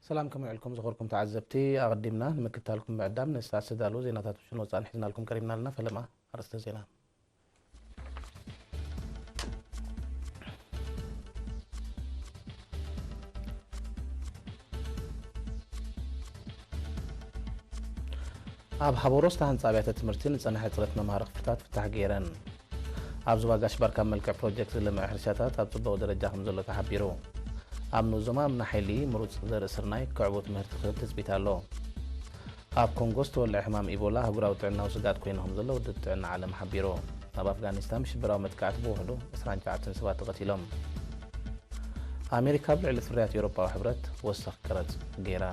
ሰላም ከመይ ውዒልኩም ዝኸበርኩም ተዓዘብቲ፣ ኣቐዲምና ንምክትታልኩም ምዕዳም ነቲ ሰዓት ዝተዳለዉ ዜናታት ውሽን ወጻእን ሒዝናልኩም ቀሪብና ኣለና። ፈለማ ኣርእስተ ዜና። ኣብ ሃበሮ ዝተሃንጻ ኣብያተ ትምህርቲ ንጸንሐ ሕጽረት መምሃሪ ክፍልታት ፍታሕ ገይረን። ኣብ ዞባ ጋሽ ባርካ መልክዕ ፕሮጀክት ዝለምዐ ሕርሻታት ኣብ ጽቡቕ ደረጃ ከም ዘሎ ተሓቢሩ። ኣብ ንኡስ ዞባ እምኒ ሓይሊ ምሩጽ ዘርኢ ስርናይ ከዕውት ምህርቲ ክህብ ትጽቢት ኣሎ። ኣብ ኮንጎ ዝተወልዐ ሕማም ኢቦላ ኣህጉራዊ ጥዕናዊ ስግኣት ኮይኑ ከም ዘሎ ውድብ ጥዕና ዓለም ሓቢሩ። ኣብ ኣፍጋኒስታን ብሽበራዊ መጥቃዕቲ ብውሕዱ ዕስራን ትሽዓተን ሰባት ተቐቲሎም። ኣሜሪካ ኣብ ልዕሊ ፍርያት ኤውሮጳዊ ሕብረት ወሰኽ ቀረጽ ገይራ።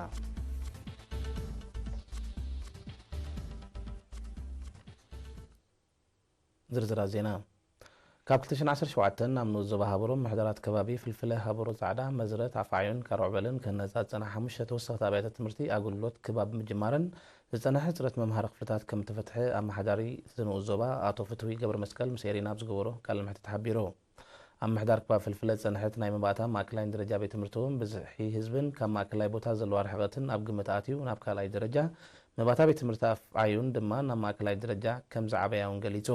ዝርዝራት ዜና። ካብ ክልተ ሽሕን ዓሰርተ ሸውዓተን ናብ ንኡስ ዞባ ሃበሮ ምምሕዳራት ከባቢ ፍልፍለ ሃበሮ ጻዕዳ፣ መዝረት፣ ኣፍዓዩን ካርዖበልን ክህነጻ ዝጸንሓ ሓሙሽተ ተወሰኽቲ ኣብያተ ትምህርቲ ኣገልግሎት ክባብ ምጅማረን ዝጸንሐ ሕጽረት መምሃሪ ክፍልታት ከም እተፈትሐ ኣመሓዳሪ እቲ ንኡስ ዞባ ኣቶ ፍትዊ ገብረመስቀል ምስ ኤሪና ኣብ ዝገበሮ ቃለ መሕትት ሓቢሩ። ኣብ ምምሕዳር ከባቢ ፍልፍለ ዝጸንሐ እቲ ናይ መባእታ ማእከላይን ደረጃ ቤት ትምህርቲ እውን ብዝሒ ህዝብን ካብ ማእከላይ ቦታ ዘለዋ ርሕቐትን ኣብ ግምት ኣትዩ ናብ ካልኣይ ደረጃ፣ መባእታ ቤት ትምህርቲ ኣፍዓዩን ድማ ናብ ማእከላይ ደረጃ ከም ዝዓበያ እውን ገሊጹ።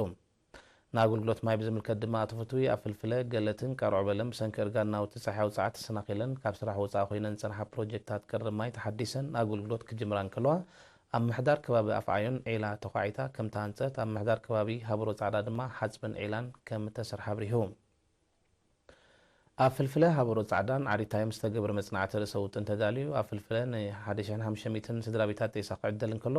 ንኣገልግሎት ማይ ብዝምልከት ድማ ኣቶ ፍትዊ ኣብ ፍልፍለ፣ ገለትን ቃርዖበልን ብሰንኪ እርጋን ናውቲ ጸሓያዊ ጸዓት ተሰናኺለን ካብ ስራሕ ወጻኢ ኮይነን ዝጸንሓ ፕሮጀክታት ቀረብ ማይ ተሓዲሰን ኣገልግሎት ክጅምራ እንከለዋ፣ ኣብ ምምሕዳር ከባቢ ኣፍዓዩን ዒላ ተዃዒታ ከም ተሃንጸት፣ ኣብ ምምሕዳር ከባቢ ሃበሮ ጻዕዳ ድማ ሓጽብን ዒላን ከም እተሰርሐ ኣብሪሁ። ኣብ ፍልፍለ ሃበሮ ጻዕዳን ዓሪታይን ዝተገብረ መጽናዕቲ ርእሰ ውጥን ተዳልዩ፣ ኣብ ፍልፍለ ን ሓደ ሽሕን ሓሙሽተ ሚእትን ስድራ ቤታት ጤሳ ክዕደል እንከሎ፣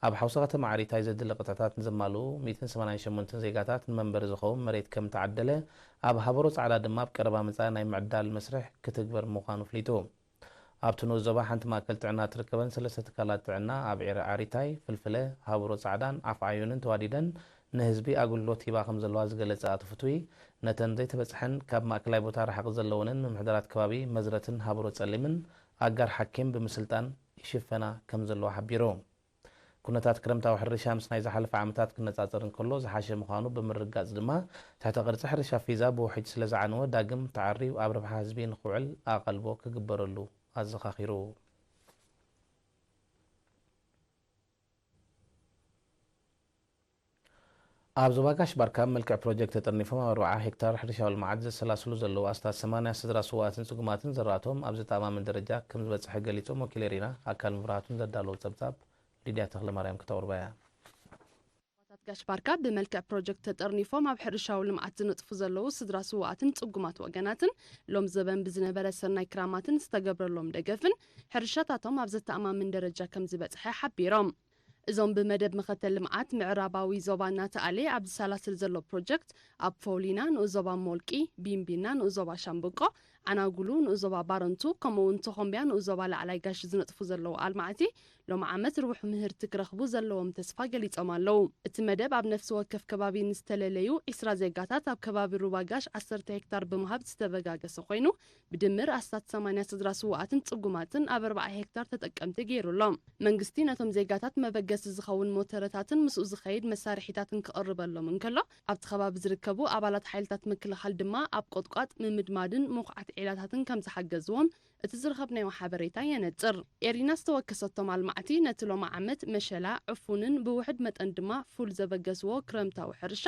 ኣብ ሓውሲ ከተማ ዓሪታይ ዘድሊ ቅጥዕታት ንዘማልኡ ሚእትን ሰማንያን ሸሞንተን ዜጋታት ንመንበሪ ዝኸውን መሬት ከም ተዓደለ፣ ኣብ ሃበሮ ጻዕዳ ድማ ኣብ ቀረባ መጻኢ ናይ ምዕዳል መስርሕ ክትግበር ምዃኑ ኣፍሊጡ። ኣብቲ ንኡስ ዞባ ሓንቲ ማእከል ጥዕና ትርከበን ሰለስተ ትካላት ጥዕና ኣብ ዒረ ዓሪታይ፣ ፍልፍለ፣ ሃብሮ ጻዕዳን ኣፍዓዩንን ተዋዲደን ንህዝቢ ኣገልግሎት ሂባ ከም ዘለዋ ዝገለጸ ኣቶ ፍትዊ፣ ነተን ዘይተበጽሐን ካብ ማእከላይ ቦታ ርሕቂ ዘለወንን ምምሕዳራት ከባቢ መዝረትን ሃብሮ ጸሊምን ኣጋር ሓኪም ብምስልጣን ይሽፈና ከም ዘለዋ ሓቢሩ። ኩነታት ክረምታዊ ሕርሻ ምስ ናይ ዝሓለፈ ዓመታት ክነጻጸር እንከሎ ዝሓሸ ምዃኑ ብምርግጋጽ ድማ፣ ትሕተ ቅርጺ ሕርሻ ፊዛ ብውሕጅ ስለ ዝዓነወ ዳግም ተዓርዩ ኣብ ረብሓ ህዝቢ ንኽውዕል ኣቓልቦ ክግበረሉ ኣዘኻኺሩ። ኣብ ዞባ ጋሽ ባርካ ብመልክዕ ፕሮጀክት ተጠርኒፎም ኣብ ኣርብዓ ሄክታር ሕርሻዊ ልምዓት ዘሰላስሉ ዘለዉ ኣስታት ሰማንያ ስድራ ስዉኣትን ጽጉማትን ዘራእቶም ኣብ ዘተኣማምን ደረጃ ከም ዝበጽሐ ገሊጾም። ወኪል ኤሪና ኣካል መብራህቱን ዘዳለዎ ጸብጻብ ሊድያ ተኽለማርያም ክተቕርባ እያ። ዞባታት ጋሽ ባርካ ብመልክዕ ፕሮጀክት ተጠርኒፎም ኣብ ሕርሻዊ ልምዓት ዝነጥፉ ዘለዉ ስድራ ስዉኣትን ጽጉማት ወገናትን ሎም ዘበን ብዝነበረ ሰናይ ክራማትን ዝተገብረሎም ደገፍን ሕርሻታቶም ኣብ ዘተኣማምን ደረጃ ከም ዝበጽሐ ሓቢሮም። እዞም ብመደብ መኸተል ልምዓት ምዕራባዊ ዞባ እናተኣልየ ኣብ ዝሰላስል ዘሎ ፕሮጀክት ኣብ ፎውሊና ንኡስ ዞባ ሞልቂ፣ ቢምቢና ንኡስ ዞባ ሻምብቆ፣ ዓናጉሉ ንኡስ ዞባ ባረንቱ ከምኡ እውን ተኾምቢያ ንኡስ ዞባ ላዕላይ ጋሽ ዝነጥፉ ዘለዉ ኣልማዕቲ ሎም ዓመት ርቡሕ ምህርቲ ክረኽቡ ዘለዎም ተስፋ ገሊጾም ኣለዉ። እቲ መደብ ኣብ ነፍሲ ወከፍ ከባቢ ንዝተለለዩ ዒስራ ዜጋታት ኣብ ከባቢ ሩባ ጋሽ ዓሰርተ ሄክታር ብምሃብ ዝተበጋገሰ ኮይኑ ብድምር ኣስታት ሰማንያ ስድራ ስዉኣትን ጽጉማትን ኣብ ኣርብዓ ሄክታር ተጠቀምቲ ገይሩ ኣሎ። መንግስቲ ነቶም ዜጋታት መበገሲ ዝኸውን ሞተረታትን ምስኡ ዝኸይድ መሳርሒታትን ክቕርበሎም እንከሎ ኣብቲ ከባቢ ዝርከቡ ኣባላት ሓይልታት ምክልኻል ድማ ኣብ ቆጥቋጥ ምምድማድን ምኹዓት ዒላታትን ከም ዝሓገዝዎም እቲ ዝረኸብናዮ ሓበሬታ የነጽር። ኤሪና ዝተወከሰቶም ኣልማዕቲ ነቲ ሎሚ ዓመት መሸላ፣ ዕፉንን ብውሕድ መጠን ድማ ፉል ዘበገስዎ ክረምታዊ ሕርሻ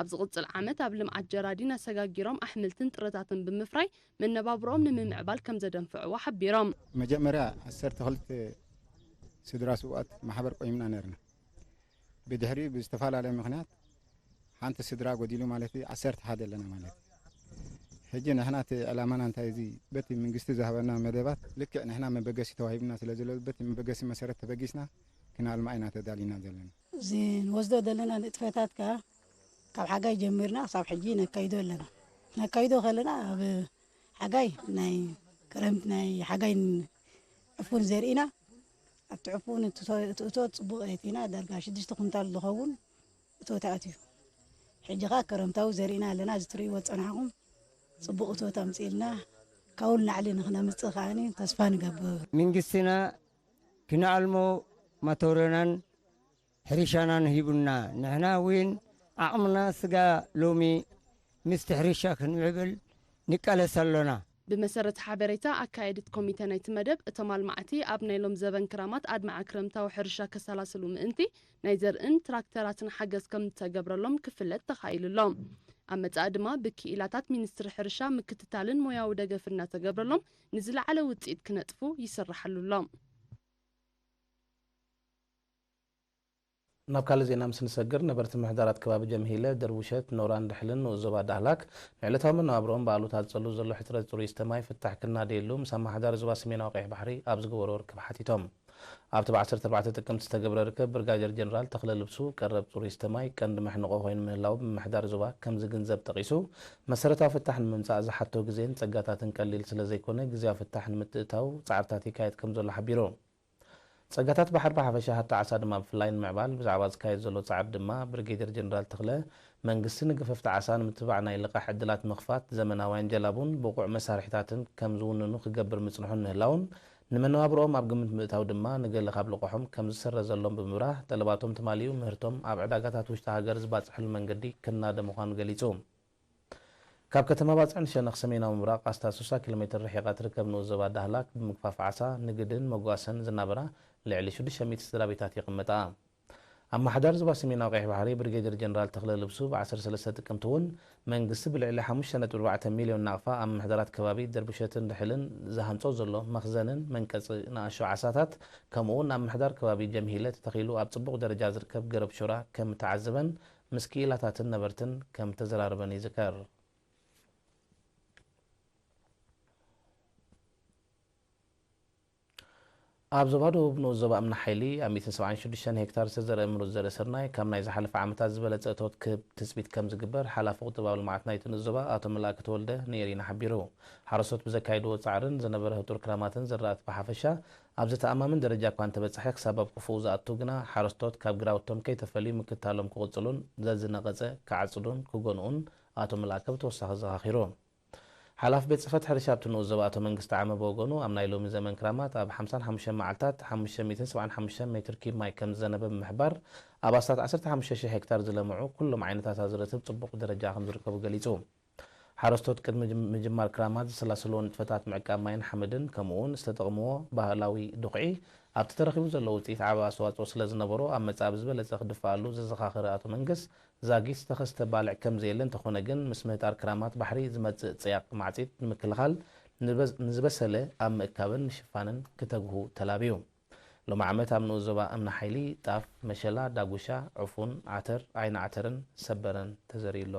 ኣብ ዝቕጽል ዓመት ኣብ ልምዓት ጀራዲን ኣሰጋጊሮም ኣሕምልትን ጥረታትን ብምፍራይ መነባብሮኦም ንምምዕባል ከም ዘደንፍዕዎ ሓቢሮም። መጀመርያ ዓሰርተ ክልተ ስድራ ስውኣት ማሕበር ቆይምና ነርና። ብድሕሪኡ ብዝተፈላለየ ምኽንያት ሓንቲ ስድራ ጎዲሉ ማለት እዩ፣ ዓሰርተ ሓደ ኣለና ማለት እዩ። ሕጂ ንሕና እቲ ዕላማና እንታይ፣ እዚ በቲ መንግስቲ ዝሃበና መደባት ልክዕ ንሕና መበገሲ ተዋሂብና ስለ ዘሎ በቲ መበገሲ መሰረት ተበጊስና ክነልምዓ ኢና ተዳሊና ዘለና። እዚ ንወስዶ ዘለና ንጥፈታት ከኣ ካብ ሓጋይ ጀሚርና ክሳብ ሕጂ ነካይዶ ኣለና። ነካይዶ ከለና ኣብ ሓጋይ ናይ ክረምት ናይ ሓጋይ ዕፉን ዘርኢና ኣብቲ ዕፉን እቲ እቶ-፣ እቲ እቶት ጽቡቕ ኣእቲና ዳርጋ ሽዱሽተ ኩንታል ዝኸውን እቶት ኣትዩ። ሕጂ ኸኣ ክረምታዊ ዘርኢና ኣለና። እዚ ትርእይዎ ዝጸናሕኩም ጽቡቕ እቶት ኣምጺእልና ካብኡ ንላዕሊ ንኽነምጽእ ከኣኒ ተስፋ ንገብር። መንግስትና ክነኣልሞ መተውረናን ሕርሻናን ሂቡና። ንሕና እውን ዓቕምና ስጋ ሎሚ ምስቲ ሕርሻ ክንምዕብል ንቃለስ ኣሎና። ብመሰረት ሓበሬታ ኣካየዲት ኮሚተ ናይቲ መደብ፣ እቶም ኣልማዕቲ ኣብ ናይ ሎም ዘበን ክራማት ኣድማዒ ክረምታዊ ሕርሻ ከሰላስሉ ምእንቲ ናይ ዘርእን ትራክተራትን ሓገዝ ከም እተገብረሎም ክፍለጥ ተኻኢሉ ኣሎ። ኣብ መጻኢ ድማ ብክኢላታት ሚኒስትሪ ሕርሻ ምክትታልን ሞያዊ ደገፍ እናተገብረሎም ንዝለዓለ ውጽኢት ክነጥፉ ይስራሓሉ ኣሎ። ናብ ካልእ ዜና ምስ ንሰግር፣ ነበርቲ ምሕዳራት ከባቢ ጀምሂለ፣ ደርቡሸት፣ ኖራን ድሕልን ንኡስ ዞባ ዳህላክ ንዕለታዊ መነባብሮኦም ብኣሉታ ዝጸሉ ዘሎ ሕጽረት ጽሩይ ዝስተ ማይ ፍታሕ ክናደየሉ ምስ ኣመሓዳሪ ዞባ ሰሜናዊ ቀይሕ ባሕሪ ኣብ ዝገበርዎ ርክብ ሓቲቶም። ኣብቲ ብ ዓሰርተ ኣርባዕተ ጥቅምቲ ዝተገብረ ርክብ፣ ብርጋዴር ጀነራል ተኽለ ልብሱ፣ ቀረብ ጽሩይ ዝስተ ማይ ቀንዲ መሕንቖ ኮይኑ ምህላዉ ብምምሕዳር ዞባ ከም ዝግንዘብ ጠቒሱ፣ መሰረታዊ ፍታሕ ንምምጻእ ዝሓቶ ግዜን ጸጋታትን ቀሊል ስለ ዘይኮነ፣ ግዝያዊ ፍታሕ ንምትእትታው ጻዕርታት ይካየድ ከም ዘሎ ሓቢሩ። ጸጋታት ባሕሪ ብሓፈሻ ሃብቲ ዓሳ ድማ ብፍላይ ንምዕባል ብዛዕባ ዝካየድ ዘሎ ጻዕሪ ድማ ብሪጌድየር ጀነራል ተኽለ መንግስቲ ንገፈፍቲ ዓሳ ንምትባዕ ናይ ልቓሕ ዕድላት ምኽፋት፣ ዘመናውያን ጀላቡን ብቑዕ መሳርሒታትን ከም ዝውንኑ ክገብር ምጽንሑን ምህላዉን ንመነባብሮኦም ኣብ ግምት ብምእታው ድማ ንገለ ካብ ልቓሖም ከም ዝስረዘሎም ብምብራህ ጠለባቶም ተማሊኡ ምህርቶም ኣብ ዕዳጋታት ውሽጢ ሃገር ዝባጽሐሉ መንገዲ ክናደ ምዃኑ ገሊጹ። ካብ ከተማ ባጽዕን ሸነኽ ሰሜናዊ ምብራቕ ኣስታት ስሳ ኪሎ ሜትር ርሒቓ ትርከብ ንኡስ ዞባ ዳህላክ ብምግፋፍ ዓሳ፣ ንግድን መጓሰን ዝናበራ ልዕሊ ሽዱሽተ ሚእቲ ስድራ ቤታት ይቕመጣ። ኣመሓዳሪ ዞባ ሰሜናዊ ቀይሕ ባሕሪ ብሪጌድየር ጀነራል ተኽለ ልብሱ ብ ዓሰርተ ሰለስተ ጥቅምቲ እውን መንግስቲ ብልዕሊ ሓሙሽተ ነጥቢ ኣርባዕተ ሚልዮን ናቕፋ ኣብ ምምሕዳራት ከባቢ ደርቡሸትን ድሕልን ዝሃንጾ ዘሎ መኽዘንን መንቀጺ ንኣሽቱ ዓሳታት ከምኡ እውን ኣብ ምምሕዳር ከባቢ ጀምሂለ ተተኺሉ ኣብ ጽቡቕ ደረጃ ዝርከብ ገረብ ሾራ ከም እተዓዘበን ምስ ክኢላታትን ነበርትን ከም እተዘራረበን ይዝከር። ኣብ ዞባ ደቡብ ንኡስ ዞባ እምኒ ሓይሊ ኣብ ሚእትን ሰብዓን ሽዱሽተን ሄክታር ዝተዘርአ ምሩፅ ዘርኢ ስርናይ ካብ ናይ ዝሓለፈ ዓመታት ዝበለፀ እቶት ክህብ ትፅቢት ከም ዝግበር ሓላፊ ቁጠባዊ ልምዓት ናይቲ ንኡስ ዞባ ኣቶ መላእከ ተወልደ ንኤሪና ሓቢሩ። ሓረስቶት ብዘካየድዎ ፃዕርን ዝነበረ ህጡር ክራማትን ዝራእቲ ብሓፈሻ ኣብ ዘተኣማምን ደረጃ እኳ እንተበፅሐ ክሳብ ኣብ ክፉኡ ዝኣቱ ግና ሓረስቶት ካብ ግራውቶም ከይተፈልዩ ምክታሎም ክቕፅሉን ዘዝነቐፀ ክዓፅዱን ክጎንኡን ኣቶ መላእከ ብተወሳኺ ኣዘኻኺሩ። ሓላፊ ቤት ጽሕፈት ሕርሻ ኣብቲ ንኡስ ዞባ ኣቶ መንግስተዓመ ብወገኑ፣ ኣብ ናይ ሎሚ ዘመን ክራማት ኣብ ሓምሳን ሓሙሽተን መዓልታት ሓሙሽተ ሚእትን ሰብዓን ሓሙሽተን ሜትር ኪብ ማይ ከም ዝዘነበ ብምሕባር፣ ኣብ ኣስታት ዓሰርተ ሓሙሽተ ሽሕ ሄክታር ዝለምዑ ኩሎም ዓይነታት ኣዝርእቲ ኣብ ጽቡቕ ደረጃ ከም ዝርከቡ ገሊጹ። ሓረስቶት ቅድሚ ምጅማር ክራማት ዝሰላሰልዎ ንጥፈታት ምዕቃብ ማይን ሓመድን ከምኡ'ውን ዝተጠቕምዎ ባህላዊ ዱኽዒ ኣብቲ ተረኺቡ ዘሎ ውጽኢት ዓቢ ኣስተዋጽኦ ስለ ዝነበሮ ኣብ መጻኢ ብዝበለጸ ክድፈኣሉ ዘዘኻኸረ ኣቶ መንግስ፣ ዛጊት ዝተኸስተ ባልዕ ከም ዘየለ እንተኾነ ግን፣ ምስ ምህጣር ክራማት ባሕሪ ዝመጽእ ጽያቕ ማዕጺድ ንምክልኻል ንዝበሰለ ኣብ ምእካብን ምሽፋንን ክተግሁ ተላብዩ። ሎሚ ዓመት ኣብ ንኡስ ዞባ እምኒ ሓይሊ ጣፍ፣ መሸላ፣ ዳጉሻ፣ ዕፉን፣ ዓተር፣ ዓይኒ ዓተርን ሰበረን ተዘሪኡ ኣሎ።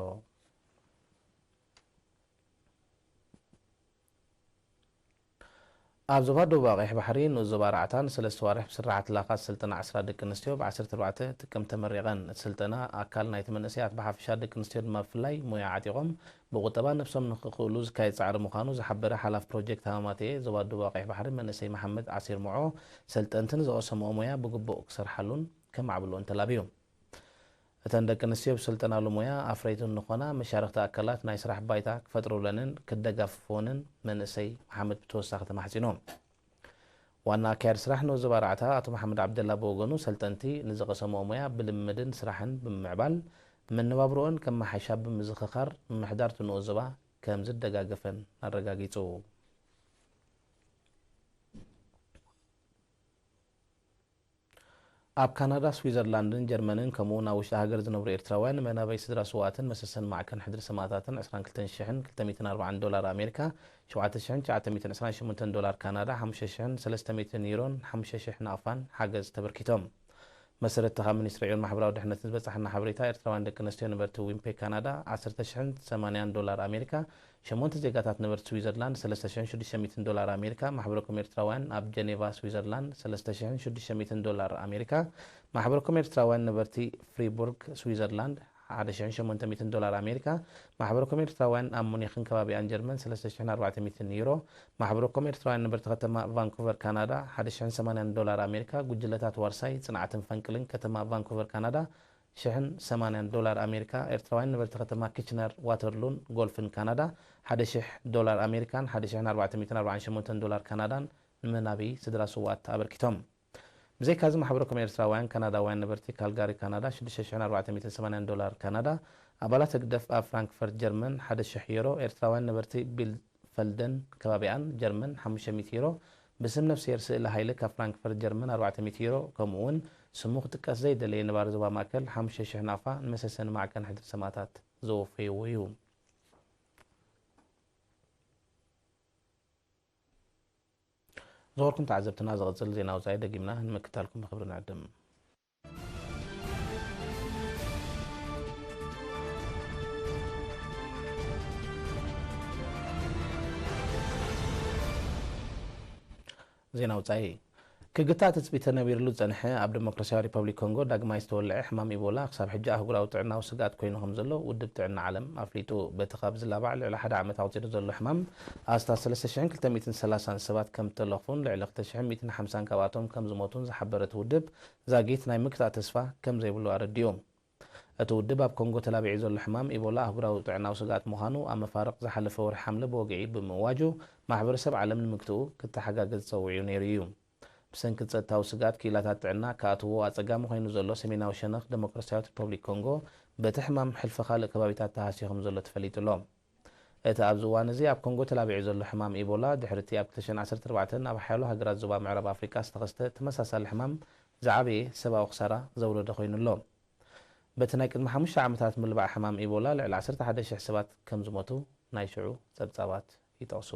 ኣብ ዞባ ደቡብ ቀይሕ ባሕሪ ንኡስ ዞባ ራዕታ ንሰለስተ ዋርሕ ብስራሓት ላኻ ዝሰልጠና ዕስራ ደቂ ኣንስትዮ ብ ዓሰርተ ኣርባዕተ ጥቅምቲ ተመሪቐን። እቲ ስልጠና ኣካል ናይቲ መንእሰያት ብሓፈሻ ደቂ ኣንስትዮ ድማ ብፍላይ ሞያ ዓጢቖም ብቁጠባ ነብሶም ንኽኽእሉ ዝካየድ ጻዕሪ ምዃኑ ዝሓበረ ሓላፊ ፕሮጀክት ሃማማተኤ ዞባ ደቡብ ቀይሕ ባሕሪ መንእሰይ መሓመድ ዓሲር ሞዖ፣ ሰልጠንቲ ንዝቐሰምኦ ሞያ ብግቡእ ክሰርሓሉን ከማዕብልኦን ተላብዩ። እተን ደቂ ኣንስትዮ ብዝሰልጠናሉ ሞያ ኣፍረይቲ ንኾና መሻርኽቲ ኣካላት ናይ ስራሕ ባይታ ክፈጥሩለንን ክደጋፍፍወንን መንእሰይ መሓመድ ብተወሳኺ ተማሕጺኑ። ዋና ኣካያዲ ስራሕ ንኡስ ዞባ ራዕታ ኣቶ መሓመድ ዓብደላ ብወገኑ፣ ሰልጠንቲ ንዝቐሰምኦ ሞያ ብልምምድን ስራሕን ብምምዕባል መነባብሮኦን ከመሓይሻ ብምዝኽኻር፣ ምምሕዳር እቲ ንኡስ ዞባ ከም ዝደጋገፈን ኣረጋጊጹ። ኣብ ካናዳ፣ ስዊዘርላንድን ጀርመንን ከምኡ'ውን ኣብ ውሽጢ ሃገር ዝነብሩ ኤርትራውያን ንመናበይ ስድራ ስውኣትን መሰሰን ማዕከን ሕድሪ ሰማእታትን ዕስራን ክልተን ሽሕን ክልተ ሚእትን ኣርባዓን ዶላር ኣሜሪካ፣ ሸውዓተ ሽሕን ትሽዓተ ሚእትን ዕስራን ሸሞንተን ዶላር ካናዳ፣ ሓሙሽተ ሽሕን ሰለስተ ሚእትን ዩሮን ሓሙሽተ ሽሕ ናቕፋን ሓገዝ ተበርኪቶም። መሰረት እቲ ካብ ሚኒስትሪ ዕዮን ማሕበራዊ ድሕነትን ዝበጻሓና ሓበሬታ፣ ኤርትራውያን ደቂ ኣንስትዮ ነበርቲ ዊምፔክ ካናዳ ዓሰርተ ሽሕን ሰማንያን ዶላር ኣሜሪካ፣ ሸሞንተ ዜጋታት ነበርቲ ስዊዘርላንድ ሰለስተ ሽሕን ሽዱሽተ ሚእትን ዶላር ኣሜሪካ፣ ማሕበረ ኮም ኤርትራውያን ኣብ ጀኔቫ ስዊዘርላንድ ሰለስተ ሽሕን ሽዱሽተ ሚእትን ዶላር ኣሜሪካ፣ ማሕበረ ኮም ኤርትራውያን ነበርቲ ፍሪቡርግ ስዊዘርላንድ ሓደ ሽሕን ሸሞንተ ሚእትን ዶላር ኣሜሪካ፣ ማሕበረ ኮም ኤርትራውያን ኣብ ሙኒኽን ከባቢኣን ጀርመን ሰለስተ ሽሕን ኣርባዕተ ሚእትን ዩሮ፣ ማሕበረ ኮም ኤርትራውያን ነበርቲ ከተማ ቫንኩቨር ካናዳ ሓደ ሽሕን ሰማንያን ዶላር ኣሜሪካ፣ ጉጅለታት ዋርሳይ፣ ጽንዓትን ፈንቅልን ከተማ ቫንኩቨር ካናዳ ሽሕን ሰማንያን ዶላር ኣሜሪካ፣ ኤርትራውያን ነበርቲ ከተማ ኪችነር ዋተርሉን ጎልፍን ካናዳ ሓደ ሽሕ ዶላር ኣሜሪካን ሓደ ሽሕን ኣርባዕተ ሚእትን ኣርባዓን ሸሞንተን ዶላር ካናዳን ንመናብይ ስድራ ስውኣት ኣበርኪቶም። ብዘይካዚ ማሕበረ ኮም ኤርትራውያን ካናዳውያን ነበርቲ ካልጋሪ ካናዳ ሽዱሽተ ሽሕን ኣርባዕተ ሚእትን ሰማንያን ዶላር ካናዳ፣ ኣባላት ህግደፍ ኣብ ፍራንክፈርት ጀርመን ሓደ ሽሕ ዩሮ፣ ኤርትራውያን ነበርቲ ቢል ፈልደን ከባቢኣን ጀርመን ሓሙሽተ ሚእቲ ዩሮ፣ ብስም ነፍስሄር ስእሊ ሃይለ ካብ ፍራንክፈርት ጀርመን ኣርባዕተ ሚእቲ ዩሮ፣ ከምኡ እውን ስሙ ክጥቀስ ዘይደለየ ነባሪ ዞባ ማእከል ሓሙሽተ ሽሕ ናቕፋ ንመሰሰኒ ማዕከን ሕድሪ ሰማእታት ዘወፈይዎ እዩ። ዝኸበርኩም ተዓዘብትና፣ ዝቕጽል ዜና ወጻኢ ደጊምና ንምክታልኩም ብኽብሪ ንዕድም። ዜና ወጻኢ። ክግታእ ትጽቢት ተነቢርሉ ዝጸንሐ ኣብ ዲሞክራሲያዊ ሪፐብሊክ ኮንጎ ዳግማይ ዝተወልዐ ሕማም ኢቦላ ክሳብ ሕጂ ኣህጉራዊ ጥዕናዊ ስግኣት ኮይኑ ከም ዘሎ ውድብ ጥዕና ዓለም ኣፍሊጡ። በቲ ካብ ዝላባዕ ልዕሊ ሓደ ዓመት ኣቑጺሩ ዘሎ ሕማም ኣስታት ሰለስተ ሽሕን ክልተ ሚእትን ሰላሳን ሰባት ከም እተለኽፉን ልዕሊ ክልተ ሽሕን ሚእትን ሓምሳን ካብኣቶም ከም ዝሞቱን ዝሓበረ እቲ ውድብ፣ ዛጊት ናይ ምግታእ ተስፋ ከም ዘይብሉ ኣረዲኡ። እቲ ውድብ ኣብ ኮንጎ ተላቢዑ ዘሎ ሕማም ኢቦላ ኣህጉራዊ ጥዕናዊ ስግኣት ምዃኑ ኣብ መፋርቕ ዝሓለፈ ወርሒ ሓምለ ብወግዒ ብምእዋጁ፣ ማሕበረሰብ ዓለም ንምግትኡ ክተሓጋገዝ ጸዊዑ ነይሩ እዩ። ብሰንኪ ጸጥታዊ ስግኣት ክኢላታት ጥዕና ክኣትዎ ኣጸጋሚ ኮይኑ ዘሎ ሰሜናዊ ሸነኽ ዲሞክራሲያዊት ሪፐብሊክ ኮንጎ በቲ ሕማም ሕልፊ ካልእ ከባቢታት ተሃስዩ ከም ዘሎ ተፈሊጡ ኣሎ። እቲ ኣብዚ እዋን እዚ ኣብ ኮንጎ ተላቢዑ ዘሎ ሕማም ኢቦላ ድሕሪ እቲ ኣብ ክልተ ሽሕን ዓሰርተ ኣርባዕተን ኣብ ሓያሎ ሃገራት ዞባ ምዕራብ ኣፍሪቃ ዝተኸስተ ተመሳሳሊ ሕማም ዝዓበየ ሰብኣዊ ክሳራ ዘውረደ ኮይኑ ኣሎ። በቲ ናይ ቅድሚ ሓሙሽተ ዓመታት ምልባዕ ሕማም ኢቦላ ልዕሊ ዓሰርተ ሓደ ሽሕ ሰባት ከም ዝሞቱ ናይ ሽዑ ጸብጻባት ይጠቕሱ።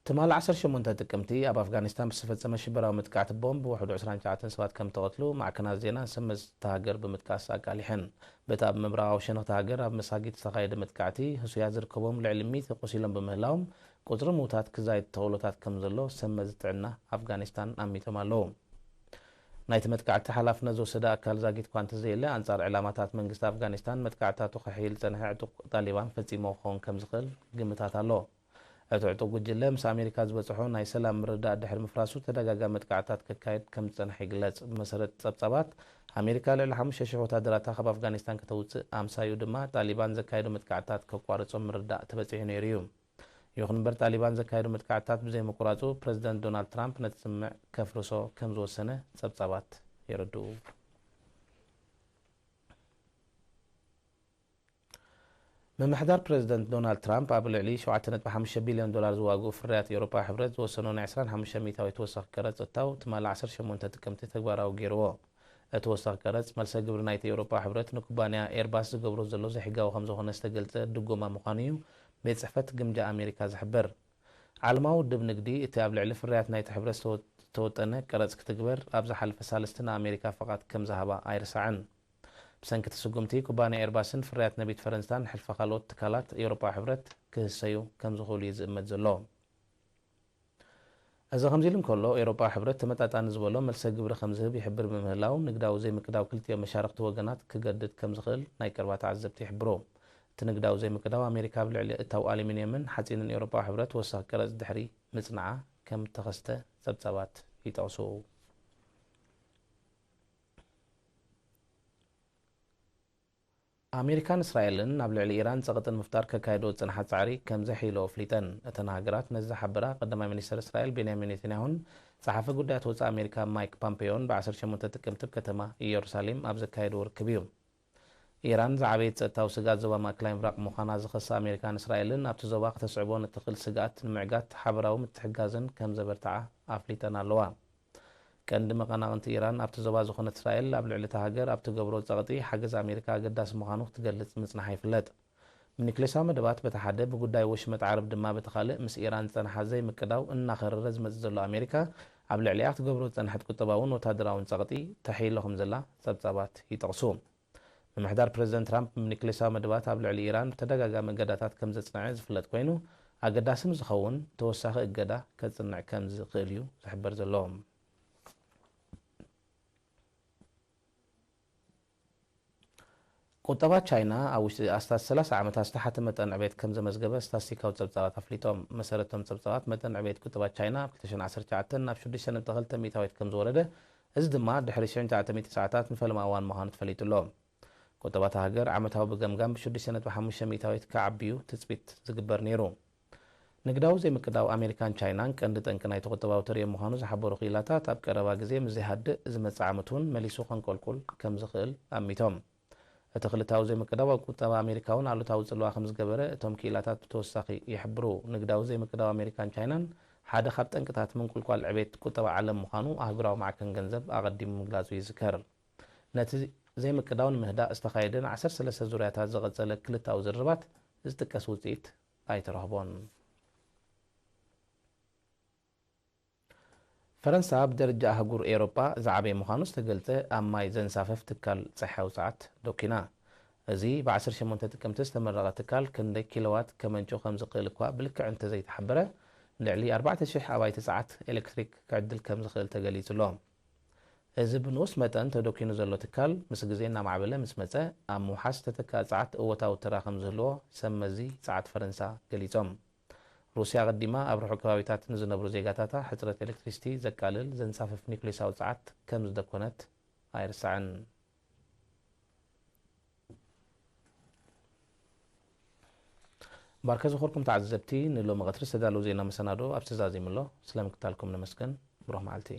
ትማሊ ዓሰርተ ሸሞንተ ጥቅምቲ ኣብ ኣፍጋኒስታን ብዝተፈጸመ ሽበራዊ መጥቃዕቲ ቦምብ ውሕዱ ዕስራን ትሽዓተን ሰባት ከም ተቐትሉ ማዕከናት ዜና ሰመዝቲ ሃገር ብምጥቃስ ኣቃሊሐን። በቲ ኣብ ምብራቓዊ ሸነኽቲ ሃገር ኣብ መሳጊድ ዝተኻየደ መጥቃዕቲ ህሱያት ዝርከቦም ልዕሊ ሚእቲ ቆሲሎም ብምህላዎም፣ ቁጽሪ ምዉታት ክዛይድ ተኽእሎታት ከም ዘሎ ሰመዝቲ ጥዕና ኣፍጋኒስታን ኣሚቶም ኣለዉ። ናይቲ መጥቃዕቲ ሓላፍነት ዝወሰደ ኣካል ዛጊት እኳ እንተዘየለ፣ ኣንጻር ዕላማታት መንግስቲ ኣፍጋኒስታን መጥቃዕትታቱ ከሕይል ዝጸንሐ ዕጡቕ ጣሊባን ፈጺምዎ ክኸውን ከም ዝኽእል ግምታት ኣሎ። እቲ ዕጡቕ ጉጅለ ምስ ኣሜሪካ ዝበጽሖ ናይ ሰላም ምርድዳእ ድሕሪ ምፍራሱ፣ ተደጋጋሚ መጥቃዕትታት ከካይድ ከም ዝጸንሐ ይግለጽ። ብመሰረት ጸብጻባት፣ ኣሜሪካ ልዕሊ ሓሙሽተ ሽሕ ወታደራታ ካብ ኣፍጋኒስታን ከተውጽእ ኣምሳዩ ድማ ጣሊባን ዘካየዶ መጥቃዕትታት ከቋርጾ ምርድዳእ ተበጺሑ ነይሩ እዩ። ይኹን እምበር፣ ጣሊባን ዘካየዶ መጥቃዕትታት ብዘይምቁራጹ፣ ፕረዚደንት ዶናልድ ትራምፕ ነቲ ስምምዕ ከፍርሶ ከም ዝወሰነ ጸብጻባት የረድኡ። ምምሕዳር ፕረዚደንት ዶናልድ ትራምፕ ኣብ ልዕሊ ሸውዓተ ነጥቢ ሓሙሽተ ቢልዮን ዶላር ዝዋግኡ ፍርያት ኤውሮጳ ሕብረት ዝወሰኖ ናይ ዕስራን ሓሙሽተ ሚእታዊት ተወሳኺ ቀረጽ እታው ትማሊ ዓሰርተ ሸሞንተ ጥቅምቲ ተግባራዊ ገይርዎ። እቲ ወሳኺ ቀረጽ፣ መልሰ ግብሪ ናይቲ ኤውሮጳ ሕብረት ንኩባንያ ኤርባስ ዝገብሮ ዘሎ ዘይሕጋዊ ከም ዝኾነ ዝተገልጸ ድጎማ ምዃኑ እዩ ቤት ጽሕፈት ግምጃ ኣሜሪካ ዝሕብር። ዓለማዊ ውድብ ንግዲ፣ እቲ ኣብ ልዕሊ ፍርያት ናይቲ ሕብረት ዝተወ-፣ ዝተወጠነ ቀረጽ ክትግበር ኣብ ዝሓለፈ ሳልስቲ ንኣሜሪካ ፍቓድ ከም ዝሃባ ኣይርሳዕን። ብሰንኪ እቲ ስጉምቲ፣ ኩባንያ ኤርባስን ፍርያት ነቢት ፈረንሳን ሕልፊ ካልኦት ትካላት ኤውሮጳ ሕብረት ክህሰዩ ከም ዝኽእሉ እዩ ዝእመት ዘሎ። እዚ ከምዚ ኢሉ እንከሎ፣ ኤውሮጳ ሕብረት ተመጣጣኒ ዝበሎ መልሰ ግብሪ ከም ዝህብ ይሕብር ብምህላው፣ ንግዳዊ ዘይምቅዳው ክልቲኦም መሻርኽቲ ወገናት ክገድድ ከም ዝኽእል ናይ ቀረባ ተዓዘብቲ ይሕብሩ። እቲ ንግዳዊ ዘይምቅዳው፣ ኣሜሪካ ኣብ ልዕሊ እታው ኣሉሚንየምን ሓጺንን ኤውሮጳ ሕብረት ወሳኺ ቀረጽ ድሕሪ ምጽንዓ ከም እተኸስተ ጸብጻባት ይጠቕሱ። ኣሜሪካን እስራኤልን ኣብ ልዕሊ ኢራን ጸቕጢ ንምፍጣር ከካይድኦ ዝጸንሓ ጻዕሪ ከም ዘሕይልኦ ኣፍሊጠን። እተን ሃገራት ነዚ ዝሓበራ፣ ቀዳማይ ሚኒስተር እስራኤል ቤንያሚን ኔታንያሁን ጸሓፊ ጉዳያት ወጻኢ ኣሜሪካ ማይክ ፖምፔዮን ብ ዓሰርተ ሸሞንተ ጥቅምቲ ኣብ ከተማ ኢየሩሳሌም ኣብ ዘካየድዎ ርክብ እዩ። ኢራን ዝዓበየ ጸጥታዊ ስግኣት ዞባ ማእከላይ ምብራቕ ምዃና ዝኸሳ ኣሜሪካን እስራኤልን፣ ኣብቲ ዞባ ክተስዕቦ ንትኽእል ስግኣት ንምዕጋት ሓበራዊ ምትሕግጋዘን ከም ዘበርትዓ ኣፍሊጠን ኣለዋ። ቀንዲ መቐናቕንቲ ኢራን ኣብቲ ዞባ ዝኾነት እስራኤል፣ ኣብ ልዕሊ እታ ሃገር ኣብ ትገብሮ ጸቕጢ ሓገዝ ኣሜሪካ ኣገዳሲ ምዃኑ ክትገልጽ ምጽንሓ ይፍለጥ። ብኒክሌሳዊ መደባት በቲ ሓደ፣ ብጉዳይ ወሽመጥ ዓረብ ድማ በቲ ካልእ፣ ምስ ኢራን ዝጸንሓ ዘይምቅዳው እናኸረረ ዝመጽእ ዘሎ ኣሜሪካ፣ ኣብ ልዕሊኣ ክትገብሮ ዝጸንሐት ቁጠባውን ወታደራውን ጸቕጢ ተሕይሎ ከም ዘላ ጸብጻባት ይጠቕሱ። ምምሕዳር ፕረዚደንት ትራምፕ፣ ብኒክሌሳዊ መደባት ኣብ ልዕሊ ኢራን ብተደጋጋሚ እገዳታት ከም ዘጽንዐ ዝፍለጥ ኮይኑ፣ ኣገዳሲ ምስ ዝኸውን፣ ተወሳኺ እገዳ ከጽንዕ ከም ዝኽእል እዩ ዝሕበር ዘሎ። ቁጠባ ቻይና ኣብ ውሽጢ ኣስታት ሰላሳ ዓመታት ዝተሓተ መጠን ዕቤት ከም ዘመዝገበ ስታትስቲካዊ ጸብጻባት ኣፍሊጦም። መሰረት እቶም ጸብጻባት፣ መጠን ዕቤት ቁጠባ ቻይና ኣብ ክልተ ሽሕን ዓሰርተ ትሽዓተን ናብ ሽዱሽተ ነጥቢ ክልተ ሚእታዊት ከም ዝወረደ፣ እዚ ድማ ድሕሪ ሽሕን ትሽዓተ ሚእቲ ሰዓታት ንፈለማ እዋን ምዃኑ ተፈሊጡ ኣሎ። ቁጠባ እታ ሃገር ዓመታዊ ብገምጋም ብሽዱሽተ ነጥቢ ሓሙሽተ ሚእታዊት ክዓቢ እዩ ትጽቢት ዝግበር ነይሩ። ንግዳዊ ዘይምቅዳው ኣሜሪካን ቻይናን ቀንዲ ጠንቂ ናይቲ ቁጠባዊ ተርእዮ ምዃኑ ዝሓበሩ ክኢላታት፣ ኣብ ቀረባ ግዜ ምስ ዘይሃድእ ዝመጽእ ዓመት እውን መሊሱ ከንቆልቁል ከም ዝኽእል ኣሚቶም። እቲ ክልታዊ ዘይምቅዳው ኣብ ቁጠባ ኣሜሪካ እውን ኣሉታዊ ጽልዋ ከም ዝገበረ እቶም ክኢላታት ብተወሳኺ ይሕብሩ። ንግዳዊ ዘይምቅዳው ኣሜሪካን ቻይናን ሓደ ካብ ጠንቅታት ምንቁልቋል ዕቤት ቁጠባ ዓለም ምዃኑ ኣህጉራዊ ማዕከን ገንዘብ ኣቐዲሙ ምግላጹ ይዝከር። ነቲ ዘይምቅዳው ንምህዳእ ዝተኻየደ ን ዓሰርተ ሰለስተ ዙርያታት ዝቐጸለ ክልታዊ ዝርርባት ዝጥቀስ ውጽኢት ኣይተረኽቦን። ፈረንሳ ብደረጃ ኣህጉር ኤውሮጳ ዝዓበየ ምዃኑ ዝተገልጸ ኣብ ማይ ዘንሳፍፍ ትካል ጸሓያዊ ጸዓት ዶኪና። እዚ ብ ዓሰርተ ሸሞንተ ጥቅምቲ ዝተመረቐ ትካል ክንደይ ኪሎዋት ከመንጩ ከም ዝኽእል እኳ ብልክዕ እንተዘይተሓበረ፣ ልዕሊ ኣርባዕተ ሽሕ ኣባይቲ ጸዓት ኤሌክትሪክ ክዕድል ከም ዝኽእል ተገሊጹ ኣሎ። እዚ ብንኡስ መጠን ተዶኪኑ ዘሎ ትካል፣ ምስ ግዜ እናማዕበለ ምስ መጸ፣ ኣብ ምውሓስ ተተካኢ ጸዓት እወታዊ ተራ ከም ዝህልዎ ሰብ መዚ ጸዓት ፈረንሳ ገሊጾም። ሩስያ ኣቐዲማ ኣብ ርሑቕ ከባቢታት ንዝነብሩ ዜጋታታ ሕጽረት ኤሌክትሪሲቲ ዘቃልል ዘንሳፍፍ ኒኩሌሳዊ ጸዓት ከም ዝደኮነት ኣይርሳዕን። ባርከ ዝኾርኩም ተዓዘብቲ፣ ንሎሚ ቀትሪ ዝተዳለዉ ዜና መሰናዶ ኣብዚ ተዛዚሙ ኣሎ። ስለምክታልኩም ነመስግን። ብሩኽ መዓልቲ።